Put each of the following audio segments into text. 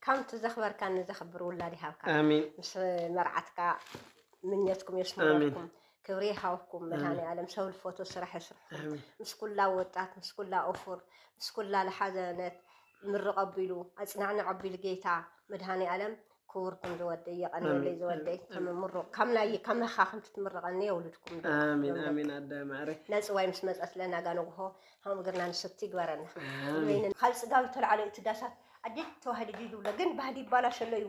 ከምቲ ዘኽበርካኒ ዘኽብር ውላድ ይሃብካ። ኣሜን። ምስ መርዓትካ ምኞትኩም የስምረልኩም፣ ክብሪ ይሃብኩም። መድሃኒ ዓለም ሰብ ልፈቶ ስራሕ ይስርሕኩም። ምስ ኩላ ወጣት፣ ምስ ኩላ ኦፉር፣ ምስ ኩላ ለሓዘነት ምርቕ ኣቢሉ ኣጽናዕንዕ ኣቢሉ ጌታ መድሃኒ ዓለም ክቡርኩም ዝወደይ የቐንየለይ። ዝወደይ ከም ምሩቕ ካብ ናይ ከመኻ ከምቲ ትምርቐኒ የውልድኩም። ኣሜን ኣሜን። ኣደ ማዕረ ነፅዋይ ምስ መፀት ለናጋ ንግሆ ከም እግርና ንስቲ ይግበረና። ወይኒ ካብ ፅጋብ ዝተላዕለ እቲ ዳሳት ኣዴት ተዋህደ ድዩ ዝብሎ ግን ባህሊ ይባላሸሎ እዩ።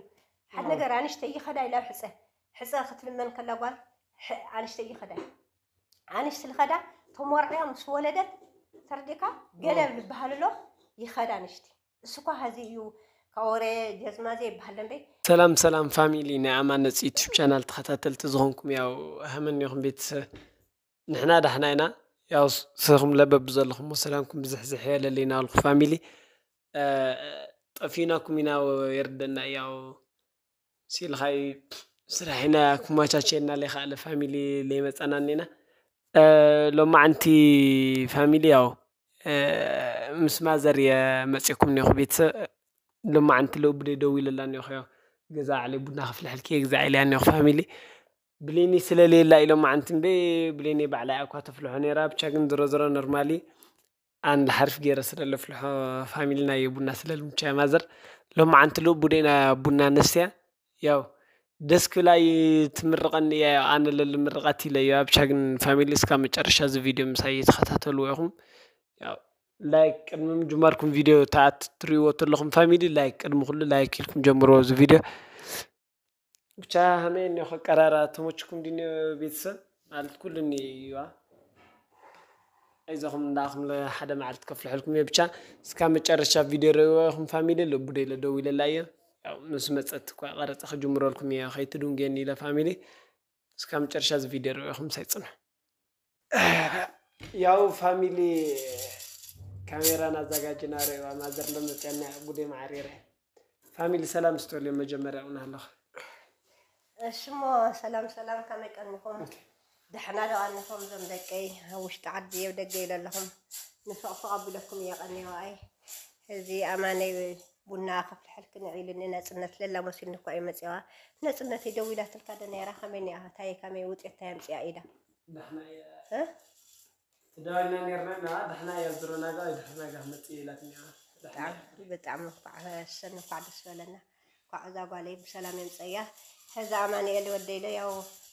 ሓደ ነገር ኣንሽተይ ይኸዳ ኢላ ሕፀ ሕፀ ክትልመን ከላ ጓል ሕ- ኣንሽተይ ይኸዳ ኣንሽቲ ልኸዳ ተሞርዕያ ምስ ወለደት ተረዲካ ገለ ዝበሃል ኣሎ ይኸዳ ኣንሽቲ እሱ እኳ ሀዚ እዩ ካብ ወረ ጀዝማ ዘይበሃል ደንበይ ሰላም ሰላም ፋሚሊ ናይ ኣማነፅ ዩቱብ ቻናል ተኸታተልቲ ዝኾንኩም ያው ሃመኒኹም ቤተሰብ ንሕና ዳሕና ኢና። ያው ስኹም ለበብ ዘለኹም ሰላምኩም ብዝሕዝሕ የለለይ ናበልኩ ፋሚሊ ጠፊናኩም ኢና። የርደና ያው ሲልኻይ ስራሕ ኢና ክማቻቸየና ለይከኣለ ፋሚሊ ለይመፀናኒ ኢና። ሎማዓንቲ ፋሚሊ ያው ምስ ማዘር እየ መፂኩም እኒኹ ቤተሰብ። ሎማዓንቲ ለብደይ ደው ኢለላ እኒኹ ያው ገዛ ዓለይ ቡና ክፍልሐልኪ እየ ግዛ ኢለያ እኒኹ ፋሚሊ። ብሌኒ ስለለየላ ኢሎም ዓንቲ እምበ ብሌኒ ባዕላ እኳ ተፍልሖ ነይራ። ብቻ ግን ዝሮ ዝሮ ኖርማሊ ኣን ለሓርፍ ገይረ ስለለፍልሖ ፋሚሊ ናይ ቡና ስለልምቻ ማዘር ሎም ዓንቲ ልኡ ቡዴና ቡና ነስትያ ያው ደስ ክብላ ትምርቐኒ እያ። ኣነ ለልምርቐት ኢለ እዩ። ብቻ ግን ፋሚሊ እስካ መጨረሻ እዚ ቪድዮ ምሳይ ተኸታተልዎ ኢኹም። ያው ላይክ ቅድሚ ምጅማርኩም ቪድዮ ተኣት ትሪእዎ ተለኹም ፋሚሊ ላይክ ቅድሚ ኩሉ ላይክ ኢልኩም ጀምርዎ እዚ ቪድዮ። ብቻ ሃመይ እኒኦ ከቀራራ ተመችኩም ድንዮ ቤተሰብ ማለት ኩሉ እኒኦ እዩዋ። ኣይዞኹም እንዳኹም ሓደ መዓልቲ ከፍልሐልኩም እየ። ብቻ እስካ መጨረሻ ቪድዮ ረእዋ ኢኹም ፋሚሊ ልቡ ደለ ደው ኢለላ እየ። ያው ምስ መፀት እኳ ቀረፃ ክጅምረልኩም እየ ከይትድንገኒ ኢለ ፋሚሊ እስካ መጨረሻ እዚ ቪድዮ ረእዋ ኢኹም ሳይፅንሑ። ያው ፋሚሊ ካሜራን ኣዘጋጅና ረእዋ ማዘር ለመፅያና ጉዴ ማዕሪረ ፋሚሊ ሰላም ስትበልዮም መጀመርያ እውን ኣለኹ። እሽሞ ሰላም ሰላም ከመይ ቀኒኹም? ደሕና ዶ ቀኒኹም? ዞም ደቀይ ኣብ ውሽጢ ዓዲ የው ደገ ኢለ ኣለኹም ንፈቕፈቕ ኣቢለኩም እየ ቀኒዋ ኣይ እዚ ኣማነይ ቡና ከፍልሐልክን ዒሉኒ ነፅነት ለላ መሲልኒ እኳ እዩ መፅዋ ነፅነተይ ደው ኢላትልካ ዶ ነይራ ከመይ ኒኣ ታይ ከመይ ውፅኤት ታይ ኣምፅኣ ኢዳ ደሕና እየ ትደዋልና ነርና እና ደሕና እያ ዝሮ ናጋ ደሕና ናጋ ክመፅእ ኢላትኒ እያ። ደሕና እያ። ብጣዕሚ ብጣዕሚ እንኳዕ ሰኒ እንኳዕ ደስ በለና እንኳዕ እዛ ጓለይ ብሰላም የምፀያ። ከዛ ኣማኑኤል ወደይለ ያው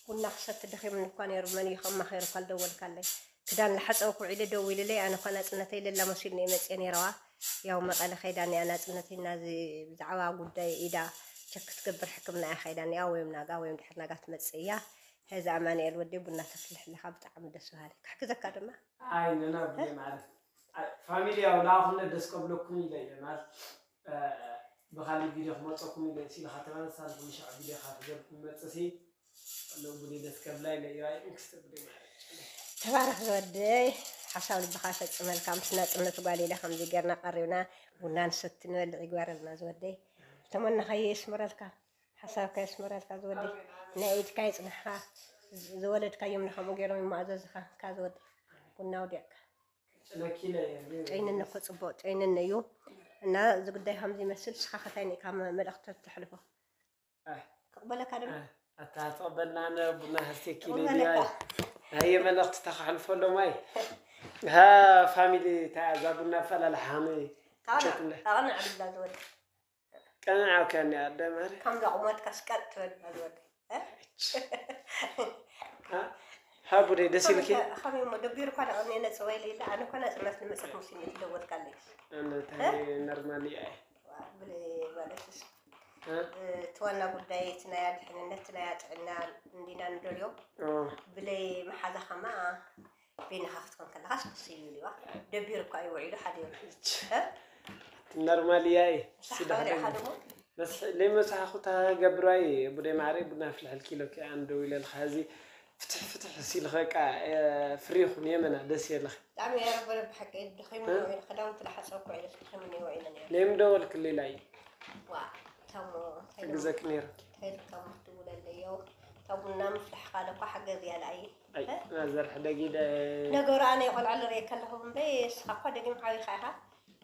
ቡና ክሰቲ ደኺሙኒ እኳ ነይሩ መን እዩ ከማኸሩ እኳ ልደወልካለይ ክዳን ልሓፀብኩ ውዒለ ደው ኢልለይ ኣነ እኳ ናፅነተይ ለላ መሲሉ እየ መፅየ ነይረዋ። ያው መቐለ ከይዳ እኒኣ ናፅነተይ እና ብዛዕባ ጉዳይ ኢዳ ቸክ ክትገብር ሕክምና እያ ከይዳ እኒኣ ወይም ናጋ ወይም ድሕር ናጋ ትመፅእ እያ። ከዛ ኣማኑኤል ወደይ ቡና ተፍልሕ ኣለኻ ብጣዕሚ ደስ በሃሊ ክሕግዘካ ድማ ኣይ ነና ብየ ማለት ፋሚሊ ያው ላኹነ ደስ ከብለኩም ኢለ እየ ማለት ብካሊእ ቪድዮ ክመፀኩም ኢለ ሲልካ ተመሳልኩም ሻዕ ቪድዮ ካብ ዘልኩም መፅሲ ተባረኽ ዝወደይ ሓሳብ ልብኻ ፈፅመልካ ምስ ናፅነት ጓል ኢለ ከምዚ ጌርና ቀሪብና ቡና ንሰቲ ንበልዕ ይግበረልና ዝወደይ ተመናኸየ የስምረልካ ሓሳብካ የስምረልካ ዝወደይ ናይ ኢድካ ይፅንሕካ ዝወለድካዮም ንከምኡ ገይሮም ይማእዘዝካ ካ ዝወደይ ቡና ውዲቕካ ጨይንነ እኮ ፅቡቅ ጨይንነ እዩ እና እዚ ጉዳይ ከምዚ ይመስል ንስኻ ከታይ ኒእካ መልእክቲ ተሕልፎ ክቕበለካ ድማ ኣታ ተቐበልና ኣነ ቡና ህስቴኪ ኢለ ድያ ኣየ መልእክቲ ተካሕልፎ ኣሎማይ ፋሚሊ እዛ ቡና ኣፈላለሓኒ ኣቕንዕ ብላ ዝወደ ቀንዓውካ እኒኣ ኣደ ማሪ ከምዛ ቁመትካ ስቀጥ ትበል በል ወደ ሃቡደይ ደስ ኢልኪ ከመይ እሞ ደቢሩ እኳ ደቐኒ ነፅዋ ኢለ ኢለ ኣነ እኳ ነፅነት ንመፅእ ሙሲን ትደወልካለይ እንታይ ነርማል እያ ብለ ማለትስ እቲ ዋና ጉዳይ እቲ ናይ ድሕንነት ናይ ጥዕና እንዲና ንደልዮ ብለይ መሓዛ ከማ ቤንኻ ክትኮን ከለኻስ ክስዩ ኢልዋ ደቢሩ እኳ እዩ ውዒሉ ሓዲሩ ነርማል እያ ሳሕባሪኻ ደሞ ለይመሳሓኹ ተገብራይ ቡደይ ማዕረ ቡና ፍልሕልኪ ኢለኪ ኣነ ደው ኢለልካ እዚ ፍትሕ ፍትሕ ሲልኸ ቃ ፍሪ ይኹን የመና ደስ የለኺ ብጣዕሚ የረበረ ብሓቂ ደኺሙ ውዒሉ ክዳውንቲ ላሓፀኩ ውዒሉ ደኺሙ ውዒሉ ነይሩ ለይም ደወልክልይ ላይ ዋ ተሞ ግዘክ ነይሩ ተልከም ትውለለዮ ተቡና ምፍላሕካ ለኳ ሓገዝ ያለኣይ ማዘር ሕደጊደ ነገሩ ኣነ ይቆልዓ ልርእየካ ኣለኹ እምበይ እስኻ እኳ ደጊም ሓቢኻ ኢኻ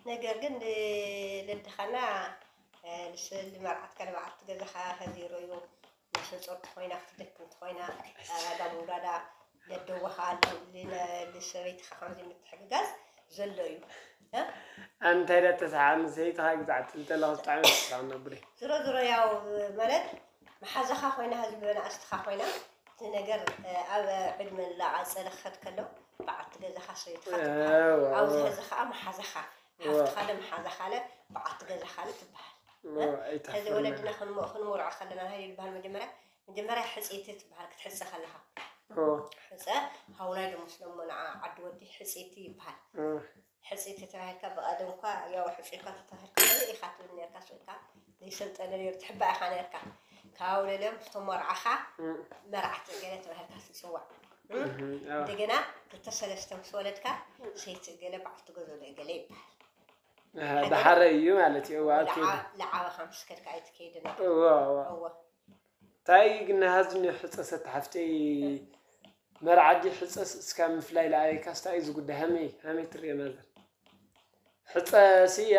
ነገር ግን ልድኻና ንመርዓትካ ንበዓልቲ ገዛኻ ከዚረዩ፣ ነፍሰ ጾር ተኾይና ክትደክም ተኾይና ኣዳ ምውላዳ፣ ለደወኻ፣ ልሰበይትኻ ከምዚ ምትሕግጋዝ ዘሎ እዩ። ኣንታይ ዳ ተስሓ ንሰይትኻ ግዛዕቲ እንተለኹ ብጣዕሚ ተስሓ ነብሪ። ዝሮ ዝሮ ያው ማለት መሓዛኻ ኮይና ህዝቢ መናእስትኻ ኮይና እቲ ነገር ኣብ ዕድመ ላዓፀለ ክኸድ ከሎ በዓልቲ ገዛኻ ሰበይትኻ ትበሃል። ኣብዚ ሀዚ ከዓ መሓዛኻ ሓፍትኻ ለ መሓዛኻ ለ በዓልቲ ገዛኻ ለ ትበሃል። ከዚ ወለድና ክንመርዖ ከለና ሀይ ይበሃል መጀመርያ መጀመርያ ሕፅይቲ ትበሃል ክትሕፀ ከለኻ ሕፀ ሃውላይ ዶ መስለሞ ንዓ ዓዲ ወዲ ሕፅይቲ ይበሃል። ሕፅይቲ ተባሂልካ ብቐደም እኳ ያው ሕፁ ኢልካ ተተባሂልካ ከለ ኢኻ ትብል ነርካ ስእልካ ዘይሰልጠነ ነሩ ትሕባእ ኢኻ ነርካ ካብ ለለ ምስቶም መርዓኻ መርዓቲ ገለ ተባሂልካ ትፅዋዕ እንደገና ክልተ ሰለስተ ምስ ወለድካ ሰይቲ ገለ በዓልቲ ገዞ ገለ ይበሃል ደሓረ እዩ ማለት እዩ። እዋ ኣትዩ ዶ? ለዓበኻ ምስ ከድካ ኣይትከይድን እዋ እዋ እወ ታይ ግን ሃዝኒ ሕፀሰት ሓፍተይ መርዓዲ ሕፀስ እስካ ምፍላይ ለኣበይካስ ታይ እዩ ዝጉዳይ ሃመይ ሃመይ ትሪኦ ማዘር ሕፀስ እያ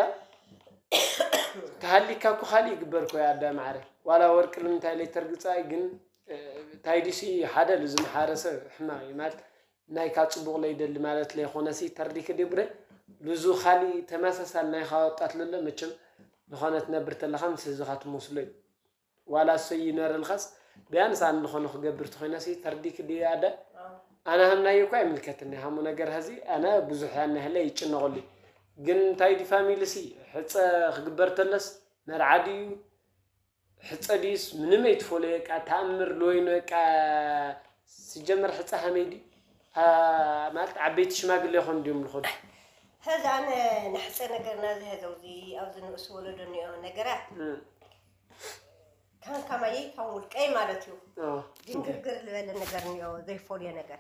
ተሃሊካ እኮ ካሊእ ይግበር እኮ ኣዳ ማዕረ ዋላ ወርቂ ንምንታይ ለይተርግፃ ግን ታይ ድሲ ሓደ ልዝመሓረ ሰብ ሕማቅ እዩ ማለት ናይካ ፅቡቕ ለይደሊ ማለት ለይኾነሲ ተርዲክ ድብረ ልዙ ካሊእ ተመሳሳል ናይካ ወጣት ለሎ መቸም ዝኾነ ትነብር ተለኻ ምስ ህዝኻ ትመስሎ እዩ ዋላ እሶ ይነረልኻስ ቢያንስ ኣነ ዝኾነ ክገብር ተኾይናሲ ተርዲክ ድዩ ኣደ ኣነ ሃምናዮ እኳ ኣይምልከትኒ ሃሙ ነገር ሀዚ ኣነ ብዙሕ ያን ያህለ ይጭነቐሉ ግን እንታይ ዲ ፋሚሊ ሲ ሕፀ ክግበር ተለስ መርዓ ድዩ ሕፀ ድዩስ ምንም ኣይትፈለዮ ቃ ተኣምር ልወይኖ ቃ ሲጀመር ሕፀ ሃመይ ድዩ ማለት ዓበይቲ ሽማግለ ይኾን ድዮም ልኾዱ ሀዚ ኣነ ንሕፀ ነገርና ዝሀዘው እዚ ኣብዚ ንእሱ ወለዶ እኒኦ ነገራት ካን ካማየይ ካን ውልቀይ ማለት እዩ ድንግርግር ዝበለ ነገር እኒኦ ዘይፈልዮ ነገር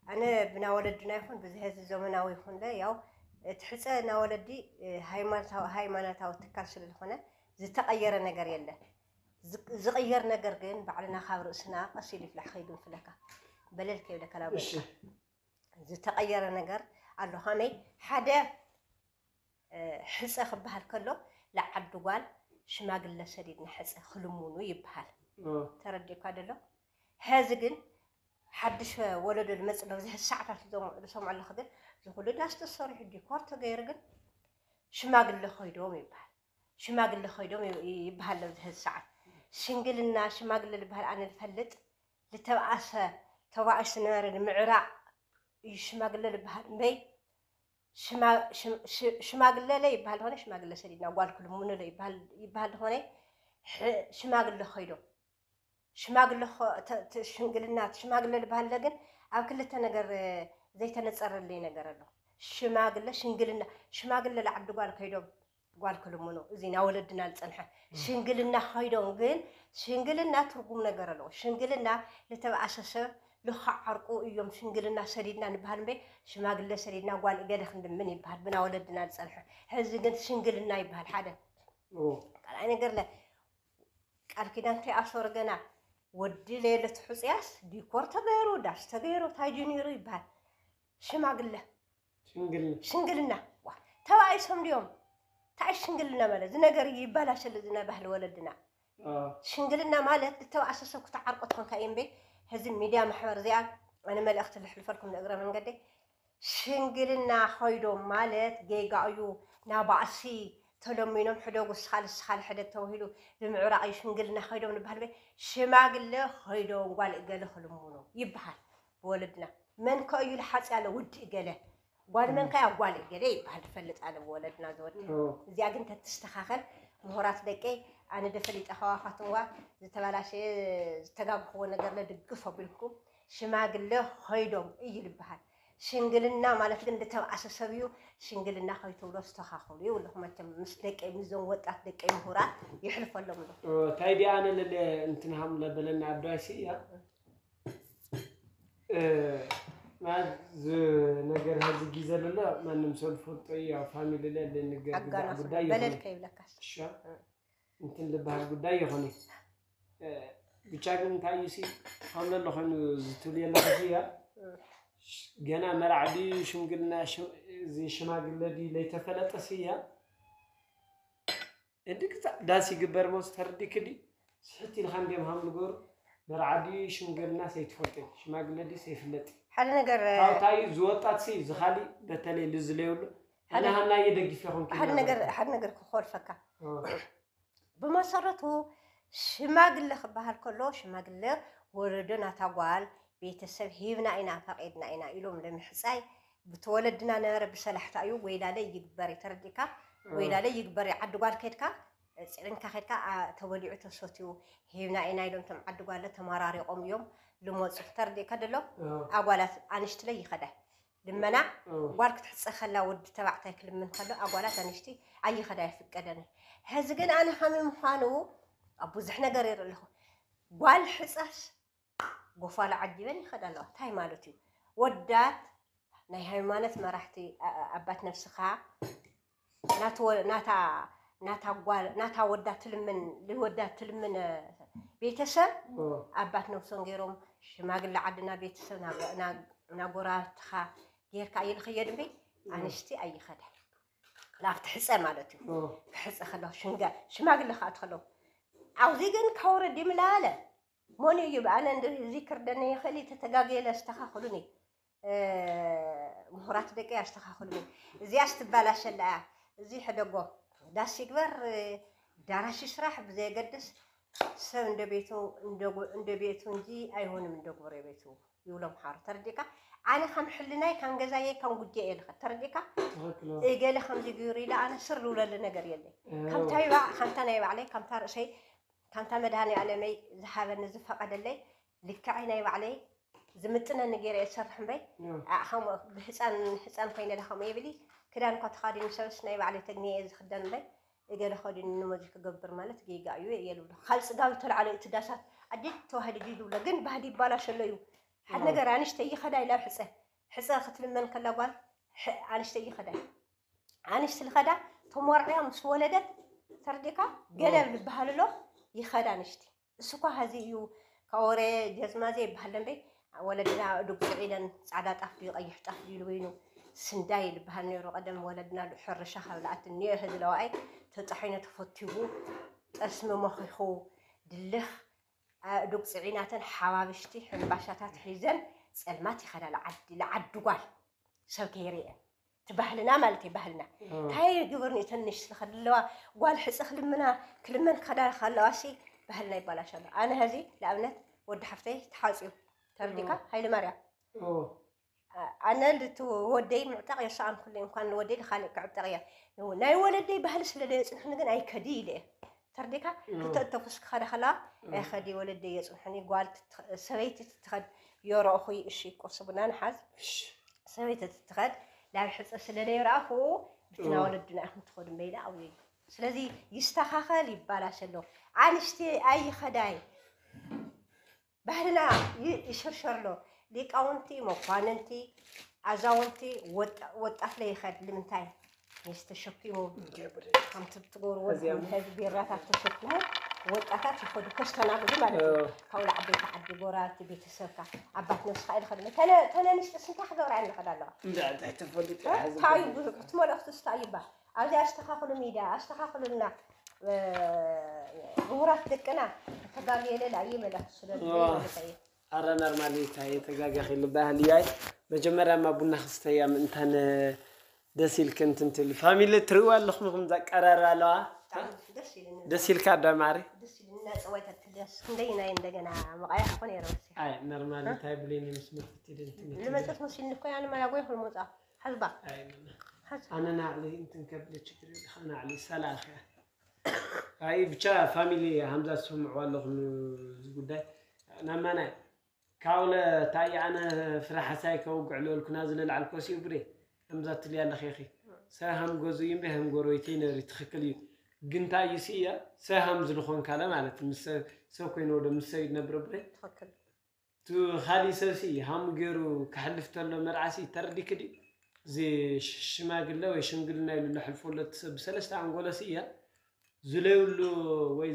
ኣነ ብና ወለድና ይኹን ብዝሀዚ ዘመናዊ ይኹን ለ ያው እቲ ሕፀ ና ወለዲ ሃይማኖታዊ ትካል ስለ ዝኾነ ዝተቐየረ ነገር የለን ዝቕየር ነገር ግን ባዕልና ካብ ርእስና ቀስ ኢሉ ይፍላሕ ከይግንፍለካ በለል ከይብለካ ናብ ዝተቐየረ ነገር ኣሎ ከመይ ሓደ ሕፀ ክበሃል ከሎ ለዓዲ ጓል ሽማግለ ሰዲድና ሕፀ ክልምኑ ይበሃል ተረዲእካ ደሎ ሐዚ ግን ሓድሽ ወለዶ ዝመፅእ ሎ ዝሕዚ ሰዓታት ዝሰምዖ ኣለኹ ግን ዝኩሉ ዳስ ተሰሪሑ ዲኮር ተገይሩ ግን ሽማግለ ኮይዶም ይበሃል ሽማግለ ኮይዶም ይበሃል ሎ ዝሕዚ ሰዓት ሽንግልና ሽማግለ ዝበሃል ኣነ ዝፈልጥ ዝተባኣሰ ተባኢሱ ዝነበረ ንምዕራቕ እዩ ሽማግለ ዝበሃል እምበይ ሽማግለ ለ ይበሃል ዝኾነ ሽማግለ ሰዲድና ጓል ክልምኑ ለ ይበሃል ዝኾነ ሽማግለ ኮይዶም ሽማግለ ሽንግልና ሽማግለ ዝበሃል ግን ኣብ ክልተ ነገር ዘይተነፀረለይ ነገር ኣሎ ሽማግለ ሽንግልና ሽማግለ ለዓዲ ጓል ከይዶም ጓል ክልምኑ እዚ ናይ ወለድና ዝፀንሐ ሽንግልና ከይዶም ግን ሽንግልና ትርጉም ነገር ኣለዎ ሽንግልና ዝተበኣሰ ሰብ ልኽዕ ዓርቁ እዮም ሽንግልና ሰዲድና ንበሃል እምበይ ሽማግለ ሰዲድና ጓል እገለ ክንልምን ይበሃል ብና ወለድና ዝፀንሐ ሕዚ ግን ሽንግልና ይበሃል ሓደ ካልኣይ ነገር ለ ቃል ኪዳን ተይኣሰሩ ገና ወዲ ለየለ ትሕፅያስ ዲኮር ተገይሩ ዳስ ተገይሩ ታይ ድዩ ነይሩ ይበሃል ሽማግለ ሽንግልና ሽንግልና ዋ ተባኢሶም ድዮም ታይ ሽንግልና ማለት እዚ ነገር ይባላሸሉ ዝና ባህሊ ወለድና ሽንግልና ማለት ዝተባእሰ ሰብ ክትዓርቆ ትኾንካ እዩ እምበይ ሕዚ ሚድያ ማሕበር እዚኣ ኣነ መልእኽቲ ልሕልፈልኩም ንእግረ መንገደይ ሽንግልና ኸይዶም ማለት ጌጋ እዩ ናባእሲ ተለሚኖም ሕደጉ ስኻል ስኻል ሕደግ ተባሂሉ ብምዕራቕ እዩ ሽንግልና ኸይዶም ንበሃል እምበይ ሽማግለ ኸይዶም ጓል እገለ ክልምኑ ይበሃል ብወለድና መን ከ እዩ ልሓፂ ኣለ ውዲ እገለ ጓል መን ከ ኣጓል እገለ ይበሃል ትፈልጥ ኣለ ብወለድና ዝወድ እዚኣ ግን ተትስተኻኸል ምሁራት ደቀይ ኣነ ደ ፈሊጠ ከዋኻትዋ ዝተበላሸየ ዝተጋግኽዎ ነገር ለድግፍ ኣቢልኩም ሽማግለ ኸይዶም እዩ ልበሃል ሽንግልና ማለት ግን ዝተብኣሰ ሰብ እዩ ሽንግልና ከይትብሎ ዝተኻኸሉ ይብልኹ መቸም ምስ ደቀይ ምስዞም ወጣት ደቀይ ምሁራት ይሕልፈሎም ኣለኹ እንታይ ዲኣ ኣነ ለለ እንትንሃም ለበለና ኣዳይሲ እያ ማለት ነገር ሀዚ ጊዜ ለሎ ማንም ሰብ ዝፈልጦ እዩ ያው ፋሚሊ ለለ ነገር ግዛዕ ጉዳይ በለል ከይብለካስ እንትን ዝበሃል ጉዳይ ይኾነ ብቻ ግን እንታይ እዩ ሲ ከም ዘሎ ኮይኑ ዝትብል የለኹ እያ ገና መርዓ ድዩ ሽምግልና እዚ ሽማግለ ድዩ ለይተፈለጠ ስያ እንዲ ክሳዕ ዳስ ይግበር ሞስ ተርዲክ ዲ ስሕት ኢልካ እንዲም ሃም ንገሩ። መርዓ ድዩ ሽምግልና ሰይትፈልጥ፣ ሽማግለ ድዩ ሰይፍለጥ። ሓደ ነገር ካብታዩ ዝወጣት ሲ ዝኻሊ በተለይ ልዝለዩሉ ኣነ ሃናየ ደግፍ ይኹን ሓደ ነገር ሓደ ነገር ክኾልፈካ። ብመሰረቱ ሽማግለ ክበሃል ከሎ ሽማግለ ወለዶ ናታ ጓል ቤተሰብ ሂብና ኢና ፈቂድና ኢና ኢሎም ለምሕፃይ ብተወለድና ነበረ ብሰላሕታ እዩ። ወይላለ ይግበር እዩ ተረዲእካ። ወይላለ ይግበር እዩ። ዓዲ ጓል ከድካ ፅዕንካ ከድካ ተበሊዑ ተሰትዩ ሂብና ኢና ኢሎም ቶም ዓዲ ጓለ ተመራሪቆም እዮም ልመፁ። ተረዲእካ ደሎ ኣጓላት ኣንሽትለ ይኸዳ ልመና ጓል ክትሕፀ ከላ ወዲ ተባዕታይ ክልምን ከሎ ኣጓላት ኣንሽቲ ኣይኸዳ ይፍቀደን። ሕዚ ግን ኣነ ከመይ ምዃኑ ኣብ ብዙሕ ነገር ይርኢ ኣለኹ። ጓል ሕፀስ ጎፋላ ዓዲበን ይኸዳ ኣለዋ። እንታይ ማለት እዩ? ወዳት ናይ ሃይማኖት መራሕቲ ኣባት ነብስኻ ናታ ወዳ ትልምን ልወዳ ትልምን ቤተሰብ ኣባት ነብሶም ገይሮም ሽማግለ ዓድና ቤተሰብ ናጎራትኻ ጌርካ ይልኽየድ እምበይ ኣንሽቲ ኣይኸዳ ላፍቲ ሕፀ ማለት እዩ። ክሕፀ ከለኹ ሽንጋ ሽማግለ ከዓ ትኸለዉ ኣብዚ ግን ከውረድ ይምላለ መን እዩ ብኣነ እንድዚ ክርደነ ይኽእል ተተጋግየ ለስተኻኽሉኒ ምሁራት ደቂ ኣስተኻኽሉ። እዚኣ ስትባላሸላ እያ። እዚ ሕደጎ ዳስ ይግበር ዳራሽ ስራሕ ብዘየገድስ ሰብ እንደ ቤቱ እንደ ቤቱ እንጂ ኣይሆንም እንደ ጎረቤቱ ይብሎም ሓሩ ተረዲእካ። ኣነ ከም ሕልናይ ከም ገዛየ ከም ጉድየ እየ ልኸ ተረዲእካ። እገለ ከምዚ ግብር ኢለ ኣነ ስር ልውለሉ ነገር የለይ። ከምታ ይባዕ ከምታ ናይ ባዕለይ ከምታ ርእሰይ ከምታ መድሃኒ ኣለመይ ዝሃበኒ ዝፈቐደለይ ልክዐይ ናይ ባዕለይ ዝምጥነኒ ገይረ እየ ዝሰርሕ እምበይ ከምኡ ብህፃን ህፃን ኮይነ ዳ ከምኡ የብሊ ክዳን እኳ ተኻዲኑ ሰብስ ናይ ባዕለይ ተግንየ እየ ዝኽደን እምበይ እገለ ኸዲኑ ንመዚ ክገብር ማለት ጌጋ እዩ እየ ልብሎ ካብ ፅጋብ ተላዕለ እቲ ዳሳት ኣዴት ተዋህዲ ድዩ ዝብሎ ግን ባህሊ ይባላሸሎ እዩ ሓደ ነገር ኣንሽተይ ይኸዳ ኢላ ሕፀ ሕፀ ክትልመን ከላ ጓል ኣንሽተይ ይኸዳ ኣንሽቲ ልኸዳ ተሞርዕያ ምስ ወለደት ተርዲካ ገለ ዝበሃል ኣሎ ይኸዳ ኣንሽቲ እሱ እኳ ሀዚ እዩ ካብ ወረ ጀዝማ ዘይበሃል ደንበይ ወለድና እዱግ ስዒደን ፃዕዳ ጣፍ ድዩ ቀይሕ ጣፍ ድዩ ልበይኑ ስንዳይ ልበሃል ነይሩ ቀደም ወለድና ሕርሻ ካብ ለኣት እኒኦ ህዚ ለዋኣይ ተጣሒኑ ተፈቲጉ ጠስሚ መኺኹ ድልኽ እዱግ ፅዒናተን ሓባብሽቲ ሕምባሻታት ሒዘን ፀልማት ይኸዳ ለዓዲ ለዓዲ ጓል ሰብ ከይርኤን እቲ ባህልና ማለት እዩ ባህልና እንታይ ግብር ንእተን ንሽ ስለኸ ኣለዋ ጓል ሕፀ ክልምና ክልመን ክኸዳ ከለዋ ሲ ባህልና ይባላሽ ኣሎ ኣነ ሀዚ ንኣብነት ወዲ ሓፍተይ ተሓፅዩ ተረዲካ ሃይለ ማርያም ኣነ ልቲ ወደይ ምዕጣቕ የሰኣን ኩለ እንኳን ንወደይ ንካሊእ ክዕጠቕ እያ ናይ ወለደይ ባህሊ ስለ ዘየፅንሕኒ ግን ኣይከዲ ኢለ እየ ተርዲካ ክተእተፉስ ክኸዳ ከለዋ ኣይኸዲ ወለደይ የፅንሑኒ ጓል ሰበይቲ ትትኸድ የረእኹ እሺ ቁርሲ ቡና ንሓዝ ሰበይቲ ትትኸድ ናብ ሕፀ ስለ ዘይረኣኹ ብትና ወለድና ኢኹም ትኸዱ መይዳ ኣብዩ ስለዚ ይስተኻኸል ይባላሽ ኣሎ ኣንሽቲ ኣይኸዳይ ባህልና ይሽርሸር ኣሎ ሊቃውንቲ መኳንንቲ ኣዛውንቲ ወጣት ለይኸድ ንምንታይ ምስ ተሸኪሙ ከምቲ ትገብርዎ ዝሕዝ ቢራታት ተሸኪሙ ወጣታት ይኸዱ ከስተናግዱ ማለት እዩ ካብኡ ዓበይቲ ዓዲ ጎራቲ ቤተሰብካ ኣባት ነብስካ ኢልኸ ተነ ንስጥስ እንታይ ክገብራ እየ ንኸዳ ኣለዋ እንታይ ተፈልጥ እንታይ ብዙሕ እቲ መልእክቲ ስታ ይባል ኣብዚ ኣስተኻኽሉ ሚድያ ኣስተኻኽሉልና ምሁራት ደቅና ተጋግየለ ላየ መልእክቲ ስለ ዝብለካ እየ ኣረ ነርማል እዩ እንታይ ተጋጋኺ ልበሃል እዩ ኣይ መጀመርያ ማ ቡና ክስተያ ምእንታን ደስ ኢልክን ትንትል ፋሚሊ ትርእዋ ኣለኹም ንኹም ዘቀራርባ ኣለዋ ደስ ኢልካ ኣዳማሪ ደስ ኢልና ጸወይታ ትደስ ክንደይ ናይ እንደገና መቃያ እኮ ነይረ ወሲ ኣይ ነርማል እንታይ ብሌን ምስ ምርት ትደን ትንትል ልመጸት መሲልኒ እኮ ያነ ማያጎይ ኹል መጻ ሓዝባ ኣይ ሓዝ ኣነ ናዕሊ እንትን ከብል ችግር የለ ናዕሊ ሰላም እያ ኣይ ብቻ ፋሚሊ ሃምዛ ትሰምዕዋ ኣለኹም እዚ ጉዳይ ናማናይ ካውለ ታይ ኣነ ፍረ ሓሳይ ከውግዕ ለልኩ ናዚ ለልዓል ኮሲኡ ብሬ ከምዛ ትልያ ኣለኺ ኢኺ ሰብ ሃም ገዙ እዩ እምበይ ሃም ጎረቤተይ ነሪ ትኽክል እዩ ግን ታይ እዩ ስእያ ሰብ ሃም ዝልኾን ካለ ማለት ምስ ሰብ ሰብ ኮይኑ ወደ ምስ ሰብ ይነብረ ብሬ ትኽክል እቲ ካሊእ ሰብሲ ሃሙ ገይሩ ክሕልፍ ተሎ መርዓሲ ተረዲክ ድዩ እዚ ሽማግለ ወይ ሽምግልና ኢሉ ለሕልፎ ለቲ ሰብ ብሰለስተ ኣንጎለሲ እያ ዝለይብሉ ወይ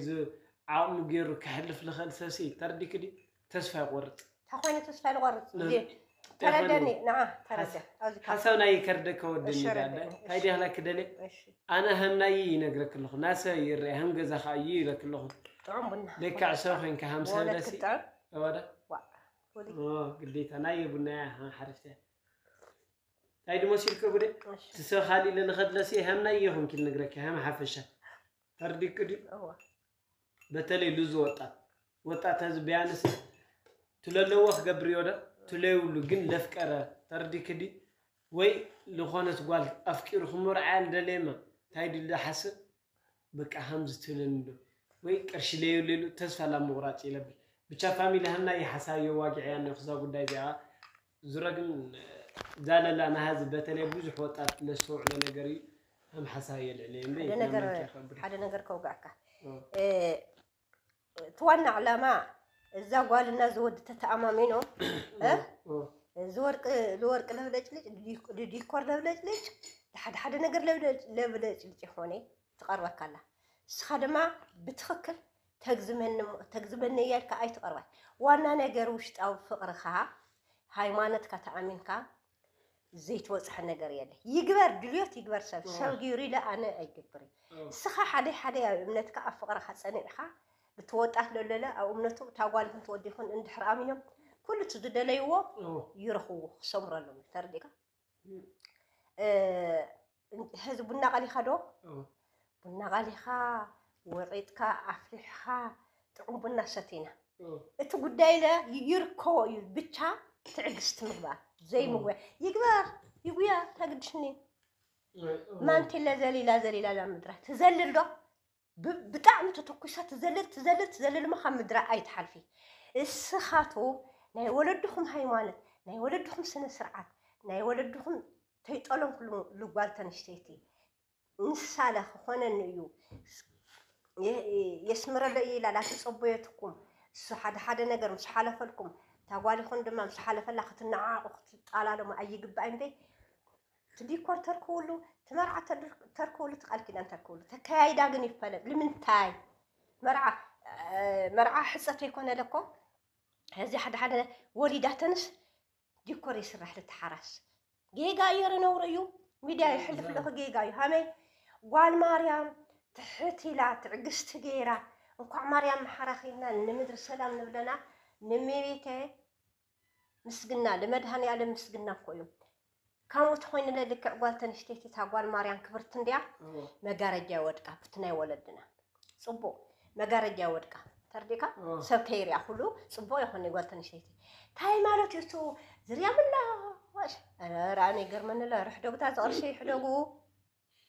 ዓቕሙ ገይሩ ክሕልፍ ልኽእል ሰብሲ ተረዲክ ድዩ ተስፋ ይቆርፅ እንታይ ኮይኑ ተስፋ ልቆርፅ እዚ ተረደኒ። ንዓ ተረደ። ኣብዚ ካብ ሓሳብ ናይ ከርደከ ወደኒ እሺ፣ ዳዳ ረደኒ። እንታይ ዲኻ ክደለ እሺ። ኣነ ሃምናይ ይነግረክ ኣለኹ ናሰ ይረአ ሃም ገዛኻ እዩ ይብለክ ኣለኹ። ጥዑም ቡና። ደካዕ ሰብ ኮይንካ ሃም ሰብ ወለድ ደሲ ክትጥዕም። ወደ ዋ። ወዲ። ግዴታ ናይ ቡና ሓሪፍተ እንታይ ድሞ ሲልከ ቡደ እሺ። ትሰብ ካሊእ ለንኸድለሲ ሃምናይ ይኹን ኪል ነግረክ ሃም ሓፈሻ ተርዲክ ድዩ? እዋ። በተለይ ሉዝ ወጣት ወጣት ህዝቢ ቢያንስ ትለለዎ ክገብር እዮ ዶ ትለይብሉ ግን ለፍቀረ ተርዲክ ድዩ? ወይ ዝኾነት ጓል ኣፍቂሩ ክምርዓያ ልደለየማ እንታይ ድዩ ዝሓስብ በቃ ሃምዚ ትብለኒ ዶ ወይ ቅርሺ ለየብለሉ ተስፋ ላብ ምቑራፅ ይለብል ብቻ ፋሚሊ ሃምና ይሓሳብ የዋጊዕያ እኒኦ ክዛ ጉዳይ እዚኣ ዙረ ግን ዛለላ ናሃዚ በተለይ ብዙሕ ወጣት ለስተውዕሎ ነገር እዩ ሃም ሓሳብ የልዕለ እምበይ ሓደ ነገር ናመልኪ ከብድ ሓደ ነገር ከውጋዕካ እ፣ እቲ ዋና ዕላማ እዛ ጓልና ዝወዲ ተተኣማሚኖ እ? ዝወርቅ ዝወርቅ ለብለጭልጭ ዲኮር ለብለጭልጭ ሓደ ሓደ ነገር ለብለጭልጭ ይኾነ ትቐርበካ ኣላ እስኻ ድማ ብትኽክል ተግዝመኒ እሞ- ተግዝመኒ እያ ኢልካ ኣይትቐርባይ ዋና ነገር ውሽጣዊ ፍቕርኻ ሃይማኖትካ ተኣሚንካ ዘይትወፅሐ ነገር የለ ይግበር ድልዮት ይግበር ሰብ ሰብ ገይሩ ኢለ ኣነ ኣይገብር እስኻ ሓደ ሓደ ኣብ እምነትካ ኣብ ፍቕርኻ ፀኒዕኻ እቲ ወጣት ለለለ ኣብ እምነቱ እታ ጓል ይኹን ትወዲ ይኹን እንድሕር ኣሚኖም ኩሉ እቲ ዝደለይዎ ይረኽብዎ ክሰምረሎም ተረዲእካ እ፣ ሕዚ ቡና ቀሊኻ ዶ ቡና ቀሊኻ ወቂጥካ ኣፍሊሕኻ ጥዑም ቡና ሰቲና እቲ ጉዳይ ለ ይርከቦ እዩ ብቻ ትዕግስቲ ምግባር ዘይምጉያ ይግበር ይጉያ ተግድሽኒ ማንቲለ ዘሊላ ዘሊላ ላ ምድራ ትዘልል ዶ ብ- ብጣዕሚ ተተኩሳ ትዘልል ትዘልል ትዘልል ማ ካብ ምድራ ኣይትሓልፊ እስኻቱ ናይ ወለድኹም ሃይማኖት ናይ ወለድኹም ስነ ስርዓት ናይ ወለድኹም ተይጠለምኩሉ ልጓል ተንሽተይቲ ንሳለ ክኾነኒ እዩ የ- የስምረለይ ኢላ ላትፀበየትኩም እሱ ሓደ ሓደ ነገር ምስ ሓለፈልኩም ታጓሊኹም ድማ ምስ ሓለፈላ ክትነዓቑ ክትጣላለሙ ኣይግባእ እምበይ ትዲኮር ተርክውሉ ትመርዓ ተርክውሉ ትቃል ኪዳን ተርክውሉ ተከያይዳ ግን ይፈለጥ ንምንታይ መርዓ መርዓ ሕፀት ኣይኮነ ለኮ ሕዚ ሓደ ሓደ ወሊዳተንስ ዲኮር ይስራሕ ልትሓራስ ጌጋ እየረ ነውረ እዩ ሚድያ ይሕልፍ ኣለኹ ጌጋ እዩ ሃመይ ጓል ማርያም ትሕት ኢላ ትዕግስቲ ገይራ እንኳዕ ማርያም መሓራኺልና ንምድሪ ሰላም ንብለና ንሜቤተ ምስግና ልመድሃኒ ኣለም ምስግና እኮ እዩ ከምኡ ተኮይንለ ልክዕ ጓል ተንሽተይቲ እታ ጓል ማርያም ክብርቲ እንድያ መጋረጃ ይወድቃ ብቲ ናይ ወለድና ፅቡቅ መጋረጃ ይወድቃ ተርዲካ ሰብ ከይርያ ኩሉ ፅቡቅ ይኮነ ጓል ተንሽተይቲ እንታይ ማለት እዩ እሱ ዝርያ ምላ ራኣነ ይገርመንለ ርሕደጉታ ዝቅርሺ ሕደጉ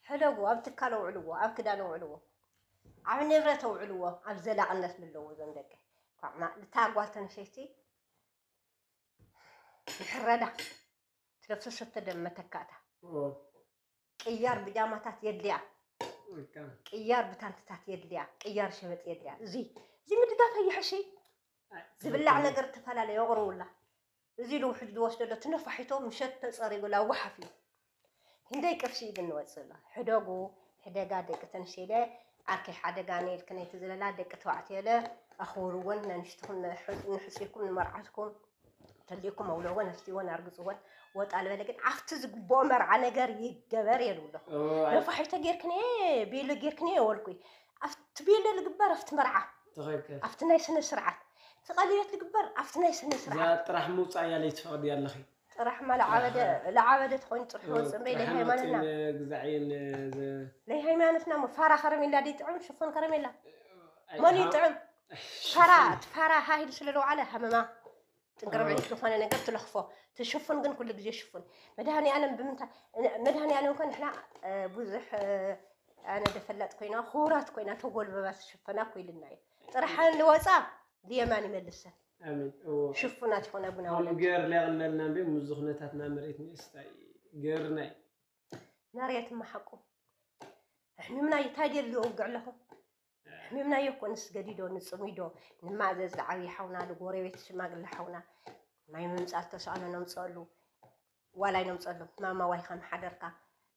ሕደጉ ኣብ ትካል ኣውዕልዎ ኣብ ክዳን ኣውዕልዎ ኣብ ንብረት ኣውዕልዎ ኣብ ዘላቅነት ምለዎ ዞም ደቂ እታ ጓል ተንሸይቲ ይሕረዳ ትለብሶ ሰተደም መተካእታ ቅያር ብጃማታት የድልያ ቅያር ብታንትታት የድልያ ቅያር ሸበጥ የድልያ እዚ እዚ ምድጋፍ ኣይሕሽ ዝብላዕ ነገር ተፈላለዩ ኣቕርቡላ እዚ ልውሕድ ዝወስደሎ ትነፋሒቶ ምሸት ተፀሪጉላ ወሓፍ እዩ ክንደይ ቅርሺ እዩ ግን ንወፅእ ኣሎ ሕደጉ ሕደጋ ደቂ ተንሽለ ዓርከይ ሓደጋ ነይልክን ኣይትዝለላ ደቂ ተባዕትዮ ለ ኣኽብርወን ነንሽትኹም ንሕፅይኩም ንመርዓትኩም ተልእኩም ኣውለወን ኣስትይወን ኣርግፅወን ወጣ ልበለ ግን ኣብቲ ዝግብኦ መርዓ ነገር ይገበር የሉ ኣለኹ ነፋሒቶ ጌርክን ቤሎ ጌርክን የወልኩ ኣብቲ ቤሎ ልግበር ኣብቲ መርዓ ኣብቲ ናይ ስነ ስርዓት እቲ ቀለበት ልግበር ኣብቲ ናይ ስነ ስርዓት ጥራሕ ምውፃእ እያ ለይትፈቕድ ኣለኺ ጥራሕ ማ ለዓበደ ለዓበደ ትኾይኑ ጥራሕ ወፅእ እምበይ ለይ ሃይማኖትና ግዛዕየን ለይ ሃይማኖትና ሞ ፋራ ከረሜላ ደይ ጥዑም ሽፎን ከረሜላ መን ይጥዑም ፋራ እቲ ፋራ ሃሂል ስለ ለውዓለ ሃመማ ጥንቅርብዒት ዝኾነ ነገር ትለኽፎ ትሽፉን ግን ኩሉ ግዜ ሽፉን መድሃኒ ኣለም ብምንታይ መድሃኒ ኣለም ኮ ንሕና ብዙሕ ኣነ ደፈላጥ ኮይና ክቡራት ኮይና ተጎልበባ ትሽፈና እኮ ኢልና እዩ ጥራሕ ንወፃ ብየማን ይመልሰን ሽፉናት ይኾና ቡና ገር ሊያቕለልና እንበ ምዚ ኩነታትና መሬት ንእስታይ ገርናይ መሬት መሓቁ ኣሕሚምና ይታይ ደልዮ ውግዕ ኣለኹ ኣሕሚምናዮ እኮ ንስገዲዶ ንፅሚዶ ንማእዘዝ ዝዓብይ ሓውና ንጎረቤት ሽማግለ ሓውና ማይ ምምፃእ ዝተሰኣኖ ነምፀሉ ዋላይ ነምፀሉ ማማ ዋይ ከም ሓደርካ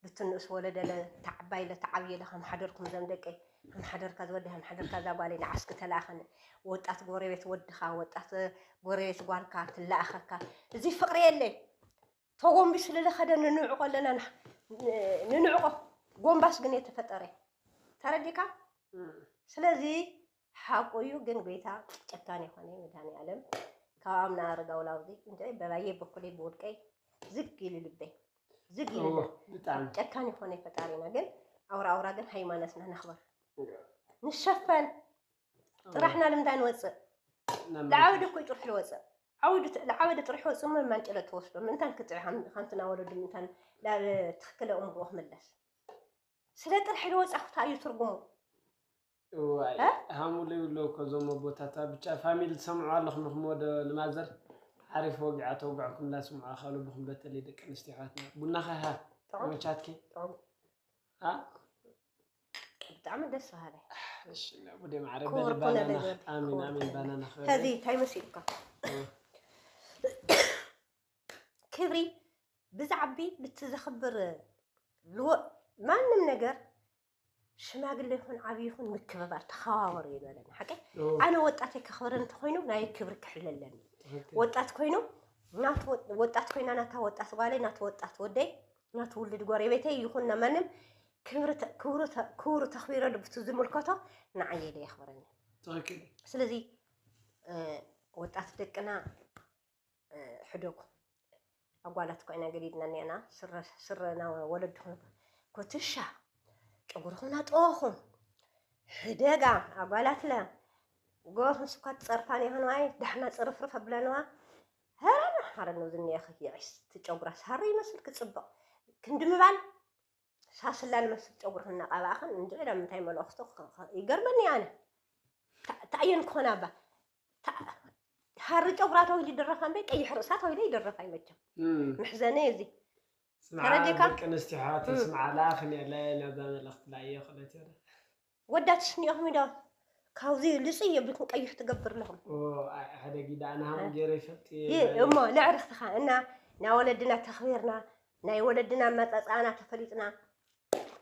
ብትንእስ ወለደለ ተዓባይለ ተዓብየለ ከም ሓደርኩም ዘም ደቀይ ኣምሓደርካ ዝወዲ ኣምሓደርካ እዛ ጓለይ ንዓስኪ ተላእኸኒ። ወጣት ጎረቤት ወድኻ፣ ወጣት ጎረቤት ጓልካ ትላእኸካ። እዚ ፍቕሪ የለ። ተጎንቢሱ ልለኸደ ንንዕቆ ኣለና ንሕ-፣ ንንዕቆ። ጎንባስ ግን የተፈጠረ። ተረዲካ? ስለዚ ሓቁ እዩ፣ ግን ጎይታ ጨካን ይኾነ መድኃኔዓለም ካብ ኣምና ኣረጋው ላውዚ እንጂ በባየ በኩለይ ብውልቀይ ዝግ ኢሉ ልበይ። ዝግ ኢሉ እዎ፣ ልበይ። ብጣዕሚ። ጨካን ይኾነ ፈጣሪና፣ ግን ኣውራ ኣውራ ግን ሃይማኖትና ነኽብር። እዎ። ንሸፈን። እዎ። ጥራሕና ልምንታይ ንወፅእ? ናብ ለዓበደ መድረኽ። እኮ እዩ ጥርሑ ዝወፅእ። ዓውዲ ት-፣ ለዓበደ ጥርሑ ወፅእ እሞ ማንጨለ ትወስዶ። ምንታን ክጥዒ ከም-፣ ከምቲ ናወለዱ ምንታን ናብ ትኽክለ እምርኡ ክምለስ። ስለ ጥርሒ ዝወፃ ክታ እዩ ትርጉሙ። እዋይ፣ እ? ሃሙሉ ይብሎ እኮ እዞም ኣቦታታ። ብቻ ፋሚሊ ትሰምዑ ኣለኹም ንኹም ወደ ልማዘር ሓሪፍ ወግዓ ተወግዕኩም እንዳስምዑ ኣኻልብኹም፣ በተለይ ደቂ ኣንስትዮ ኣሕዋትና። ቡናኸ ሃ? ጥዑም። መቻትኪ? ጥዑም። አ? ብጣዕሚ ደስ በሃሊ። እሺ፣ ቡዴ ማዕረ ክቡር በሊ ኩነ ባናና። በሊ ወዲ፣ ኣሚን፣ ክቡር ኣሚን፣ ኩነ። ባናና ክበሊ። ሀዚ እንታይ መሲልካ? እ። ክብሪ ብዛዕቢ ልቲ ዘኽብር ልወ-፣ ማንም ነገር ሽማግለ ይኹን ዓብዪ ይኹን ምክብባር ተኸባበሩ ይበለና። ሓቀይ? ኦ። ኣነ ወጣተይ ከኽብረ እንተኾይኑ ናይ ክብሪ ክሕለለኒ። ትኽክል። ወጣት ኮይኑ ናቱ ወ-፣ ወጣት ኮይና ናታ ወጣት ጓለይ፣ ናቱ ወጣት ወደይ፣ ናቱ ውልድ ጎረቤተይ ይኹን ማንም ክብሪ ተ-፣ ክብሩ ተ-፣ ክብሩ ተኽቢረ ልብቱ ዝምልከቶ ንዓይ ኢለ የኽብረኒ። ትኽክል። ስለዚ፣ እ፣ ወጣት ደቅና እ፣ ሕደጉ። ኣጓላት ኮይና ገዲድና እኒአና፣ ስረ፣ ስረ ና ወለድኹም ኩትሻ፣ ጨጉርኹም ኣጥወኹም፣ ሕደጋ፣ ኣጓላትለ፣ ጎኹም ስኳ ትጸርፋን ይኹን ዋይ፣ ዳሕና ጽርፍርፍ ኣብለንዋ፣ ሀረን፣ ሀረን ነው ዝኒአኺ፣ የዒስ፣ እቲ ጨጉራስ ሃሪ ይመስል ክጽብቕ፣ ክንዲ ምባል፣ ሳስላ ንመስል ጨጉርኽን እናቐባእኽን እንድዒ ናብ ምንታይ መልእኽቲ ኽ-፣ ኽ-፣ ይገርመኒ ኣነ። ታ-፣ ታየን ክኾና እባ። ታ-፣ ሃሪ ጨጉራ ተባሂሉ ይድረፍ እምበይ ቀይሕ ርእሳ ተባሂሉ ይድረፍ ኣይመቸም። እም። መሕዘነይ እዚ። ስምዓ ተረዲእካ? ደቂ ኣንስትዮ ኣሕዋት እም። ስምዓ ለኣኽን እየ ለ-፣ ነዛ መልእኽቲ ላእየ ክእለት እየ። ወዳት ስኒኦኹም ኢዶ ካብዚ ልጽይ የብልኩም ቀይሕ ትገብር ኣለኹም። ኦ፣ ኣ-፣ ሕደጊ ደኣ ንሃም እ? ገይረ ይፈልጥ እየ። ይ-፣ እሞ ለዕርኽትኻ እና ናይ ወለድና ተኽቢርና ናይ ወለድና ኣመጻጽኣና ተፈሊጥና፣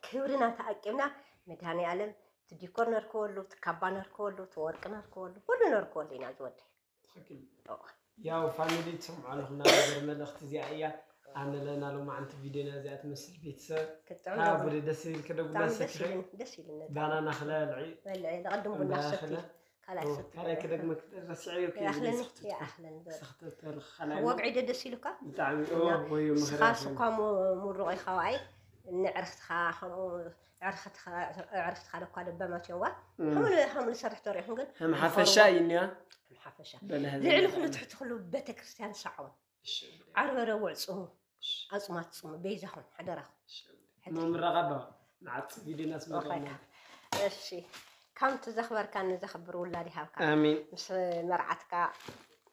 ክብርና ተኣቂብና፣ መድሃኔ ኣለም እቲ ዲኮር ነርከበሉ፣ እቲ ካባ ነርከበሉ፣ እቲ ወርቂ ነርከበሉ፣ ኩሉ ነርከበሉ ኢና ዝወደይ። ትኽክል። ኦ። ያው ፋሚሊ ትሰምዑ ኣለኹም፣ ናይ ነገር መልእኽቲ እዚኣ እያ። ኣነ ለና ሎማዓንቲ ቪድዮና እዚኣ ትመስል ቤተሰብ። ክጥዕም ሃ፣ ዶ? ብደ ደስ ይብል ከደጉ ብጣዕሚ ደስ ደስ ይብል፣ ደስ ይብል ነታ። ባናና ክለልዒ። በልዒ፣ ዝቐድም ቡና እምበኣኽለ። ሰቲ። ካልኣይ ኦ፣ ሰቲ ካልኣይ ገለ። ክደግመ ክደርስ ዕዮ የኣኽለኒ፣ የኣኽለኒ በል። ሰኽተተልኽ ካልኣይ ወግዒ ዶ ደስ ኢሉካ? ብጣዕሚ፣ ኦ፣ እና ወዮ ንስኻ ምኽንያት ስኳ ሙ-፣ ሙሩቕ ኢኻ፣ ኣይ፣ ንዕርኽትኻ፣ ከምኡ ዕርኽትኻ፣ ዕርኽትኻ ለኳ ለባማት እዮዋ። እም። ከምኡ ን-፣ ከምኡ ንሰርሕ ተሪኹም ግን ከም ሓፈሻ ይኸርዋ። እዩ እኒኣ። ከም ሓፈሻ። በለ ልዕሊ ህዝቢ ኩሉ ዘዕለመ። ትሕቲ ኩሉ ቤተክርስትያን ሰዓቡ። እሺ። ዓርበ ረቡዕ ጽሙ። እሺ። ኣጽማት ጽሙ። በይዛኹም፣ ሓደራኹም። እሺ። ሕድሪ። መምረቓ ዶ? ንዓጽ ቪድዮ ናስመረቕና። ኦፋይካ። እሺ። ከምቲ ዘኽበርካኒ ዘኽብር ውላድ ይሃብካ። ኣሜን። ምስ መርዓትካ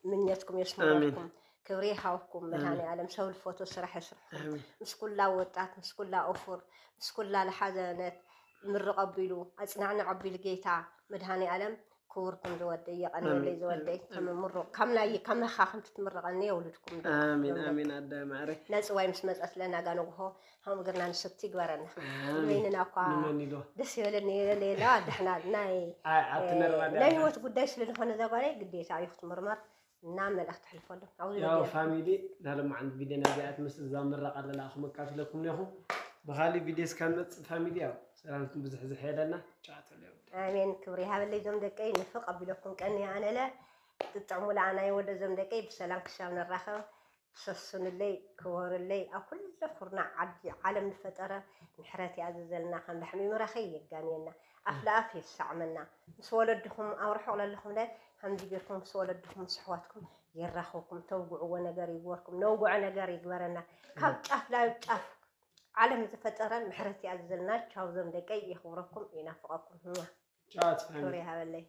ምንየትኩም የስምረልኩም። ኣሜን። ክብሪ ይሃብኩም። ኣሜን። መድሃኔ ዓለም ሰብ ልፈቶ ስራሕ የስርሕኩም። ኣሜን። ምስ ኩላ ወጣት፣ ምስ ኩላ እፉር፣ ምስ ኩላ ለሓዘነት ምርቕ ኣቢሉ፣ ኣጽናዕንዕ ኣቢሉ ጌታ መድሃኔ ዓለም ክቡርኩም ዝወደይ፣ የቐንየለይ ኣሜን፣ ዝወደይ፣ ኣሜን፣ ከም ኣሜን። ምሩቕ፣ ከም ናይ፣ ከም መኻኽንቲ ትምርቐኒ የውልድኩም ዶ። ኣሜን፣ ዶ። ኣሜን፣ ኣደ ማዕረ። ነጽዋይ ምስ መጸት ለናጋ ንግሆ፣ ከም እግርና ንስቲ ይግበረና። ኣሜን። ወይንና እኳ ንመን ኢሎ? ደስ ይበለኒ፣ ይበለ የለ፣ ኣድሕና፣ ናይ፣ ኣይ፣ ኣቲ እ፣ ነርባ ናይ ድያ? ህይወት ጉዳይ ስለ ዝኾነ እዛ ጓለይ ግዴታ እዩ ክትምርመር። እና መልእኽቲ ኣሕልፈሎም። ኣብዚ ያው ቪድዮ ፋሚሊ፣ ናሎማዓንቲ ቪድዮ ናዚኣ ትመስል እዛ ምረቓ ኣለና፣ ክመካፍለኩም ኔኹ። ብኻሊእ ቪድዮ እስካብ ንመጽእ ፋሚሊ፣ ያው ሰላምኩም ብዝሕ ዝሕ የለና። ቻው፣ ተለዮ። ኣሜን። ክብሪ ይሃበለይ ዞም ደቀይ፣ ንፍቕ ኣቢለኩም ቀኒ ኣነለ። ትጥዕሙ ለኣናይ ወደ ዞም ደቀይ፣ ብሰላም ክሻብ ንራኸብ። ሰሱንለይ፣ ክበሩለይ፣ ኣብ ኩለ ኩርናዕ ዓዲ ዓለም ዝፈጠረ ምሕረት ይኣዝዘልና፣ ከም ላሕሚ ምራኸይ የጋንየና፣ ኣፍ ለኣፍ የሳዕመና። ምስ ወለድኹም ኣብ ርሑቕ ለለኹምለ ከምዚ ጌርኩም ምስ ወለድኹም ምስ ኣሕዋትኩም የራኽብኩም፣ ተውግዕዎ ነገር ይግበርኩም፣ ነውግዖ ነገር ይግበረና። ካብ ጫፍ ናብ ጫፍ ዓለም ዝፈጠረ ምሕረት ይኣዝዘልና። ቻው ዞም ደቀይ፣ የኽብረኩም፣ ይናፍቐኩም። ቻው፣ ክብሪ ይሃበለይ።